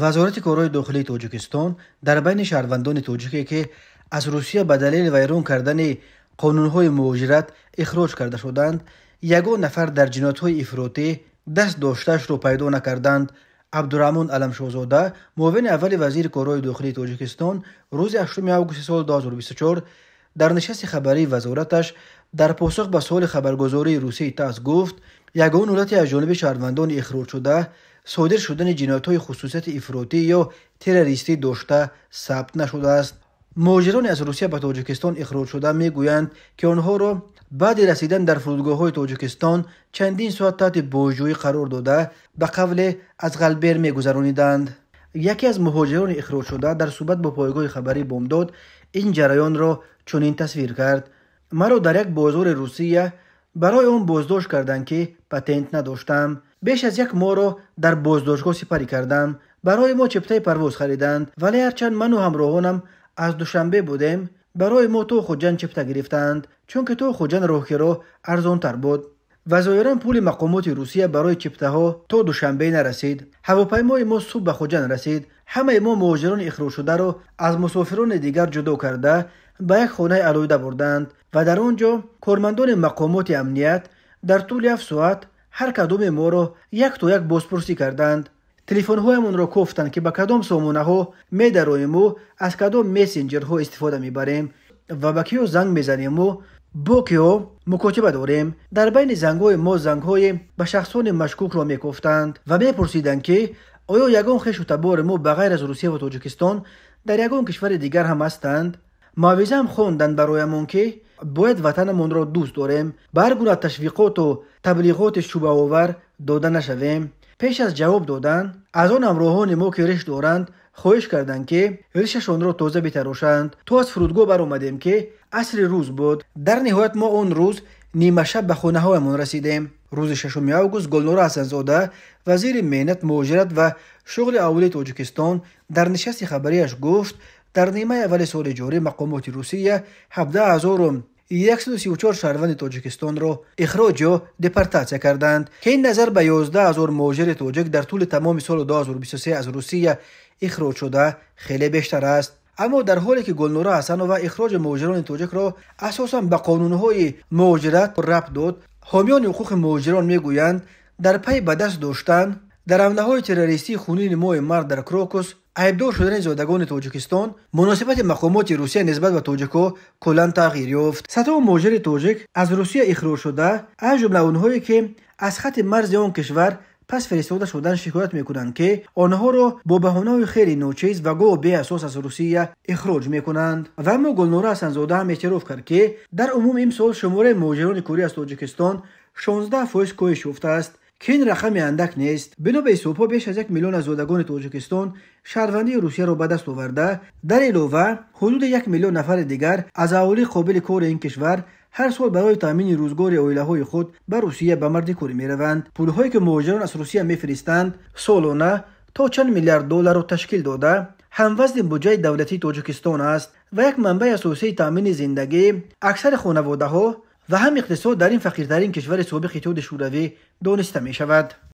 Вазорати корҳои дохилии Тоҷикистон дар байни шаҳрвандони тоҷике, ки аз Русия ба далели вайрон кардани қонунҳои муҳоҷират ихроҷ карда шуданд, ягон нафар дар ҷиноятҳои ифротӣ даст доштаашро пайдо накарданд. Абдураҳмон Аламшоҳзода, муовини аввали вазири корҳои дохилии Тоҷикистон, рӯзи 8 августи соли 2024 дар нишасти хабарии вазораташ дар посух ба суоли хабаргузории русии ТАСС гуфт, ягон ҳолате аз ҷониби шаҳрвандони ихроҷшуда содир шудани ҷиноятҳои хусусияти ифротӣ ё террористӣ дошта сабт нашудааст. Муҳоҷироне аз Русия ба Тоҷикистон ихроҷшуда мегӯянд, ки онҳоро баъди расидан дар фурудгоҳҳои Тоҷикистон чандин соат таҳти бозҷӯӣ қарор дода, ба қавле аз ғалбер мегузарониданд. Яке аз муҳоҷирони ихроҷшуда дар суҳбат бо пойгоҳи хабарии Бомдод ин ҷараёнро чунин тасвир кард: маро дар як бозори Русия барои он боздошт карданд, ки патент надоштам. Беш аз як моҳро дар боздоштгоҳ сипарӣ кардам. Барои мо чиптаи парвоз хариданд, вале ҳарчанд ману ҳамроҳонам аз Душанбе будем, барои мо то Хуҷанд чипта гирифтанд, чунки то Хуҷанд роҳкиро арзонтар буд. Ва зоҳиран пули мақомоти Русия барои чиптаҳо то Душанбе нарасид. Ҳавопаймои мо субҳ ба Хуҷанд расид. Ҳамаи мо муҳоҷирони ихроҷшударо аз мусофирони дигар ҷудо карда ба як хонаи алоҳида бурданд ва дар он ҷо кормандони мақомоти амният дар тӯли 7 соат ҳар кадоми моро як то як бозпурсӣ карданд. Телефонҳоямонро кофтанд, ки ба кадом сомонаҳо медароему аз кадом мессенҷерҳо истифода мебарем ва ба киё занг мезанему бо киё мукотиба дорем. Дар байни зангҳои мо зангҳои ба шахсони машкукро мекофтанд ва мепурсиданд, ки оё ягон хешу табори мо ба ғайр аз Русия ва Тоҷикистон дар ягон кишвари дигар ҳам ҳастанд. Мавъизаам хонданд бароямон, ки бояд ватанамонро дӯст дорем, ба ҳар гуна ташвиқоту таблиғоти шубҳаовар дода нашавем. Пеш аз ҷавоб додан аз он ҳамроҳони мо, ки риш доранд, хоҳиш карданд, ки ришашонро тоза битарошанд. То аз фурудгоҳ баромадем, ки асри рӯз буд. Дар ниҳоят мо он рӯз нимашаб ба хонаҳоямон расидем. Рӯзи 6 август Гулнора Ҳасанзода, вазири меҳнат, муҳоҷират ва шуғли аҳолии Тоҷикистон, дар нишасти хабарияш гуфт, дар нимаи аввали соли ҷорӣ мақомоти Русия 17 134 шаҳрванди Тоҷикистонро ихроҷ ё депортатсия карданд, ки ин назар ба 11 000 муҳоҷири тоҷик дар тӯли тамоми соли 2023 аз Русия ихроҷ шуда хеле бештар аст. Аммо дар ҳоле ки Гулнора Ҳасанова ихроҷи муҳоҷирони тоҷикро асосан ба қонунҳои муҳоҷират рабт дод, ҳомиёни ҳуқуқи муҳоҷирон мегӯянд, дар пайи ба даст доштан дар ҳамлаҳои террористии хунини моҳи март дар Крокус айбдор шудани зодагони Тоҷикистон, муносибати мақомоти Русия нисбат ба тоҷикҳо куллан тағйир ёфт. Садҳо муҳоҷири тоҷик аз Русия ихроҷ шуда, аз ҷумла онҳое, ки аз хатти марзи он кишвар пас фиристода шудан, шикоят мекунанд, ки онҳоро бо баҳонаҳои хеле ночиз ва гоҳ беасос аз Русия ихроҷ мекунанд. Ва аммо Гулнора Ҳасанзода ҳам эътироф кард, ки дар умум имсол шумораи муҳоҷирони корӣ аз Тоҷикистон 16% коҳиш ёфтааст, ки ин рақами андак нест. Бино ба ҳисобҳо, беш аз 1 миллион аз зодагони Тоҷикистон шаҳрвандии Русияро ба даст оварда, дар илова ҳудуди 1 миллион нафари дигар аз аҳолии қобили кори ин кишвар ҳар сол барои таъмини рӯзгори оилаҳои худ ба Русия ба мардикорӣ мераванд. Пулҳое, ки муҳоҷирон аз Русия мефиристанд, солона то чанд миллиард долларро ташкил дода, ҳамвазни буҷаи давлатии Тоҷикистон аст ва як манбаи асосии таъмини зиндагӣ аксари хонаводаҳо ва ҳам иқтисод дар ин фақиртарин кишвари собиқ Иттиҳоди Шӯравӣ дониста мешавад.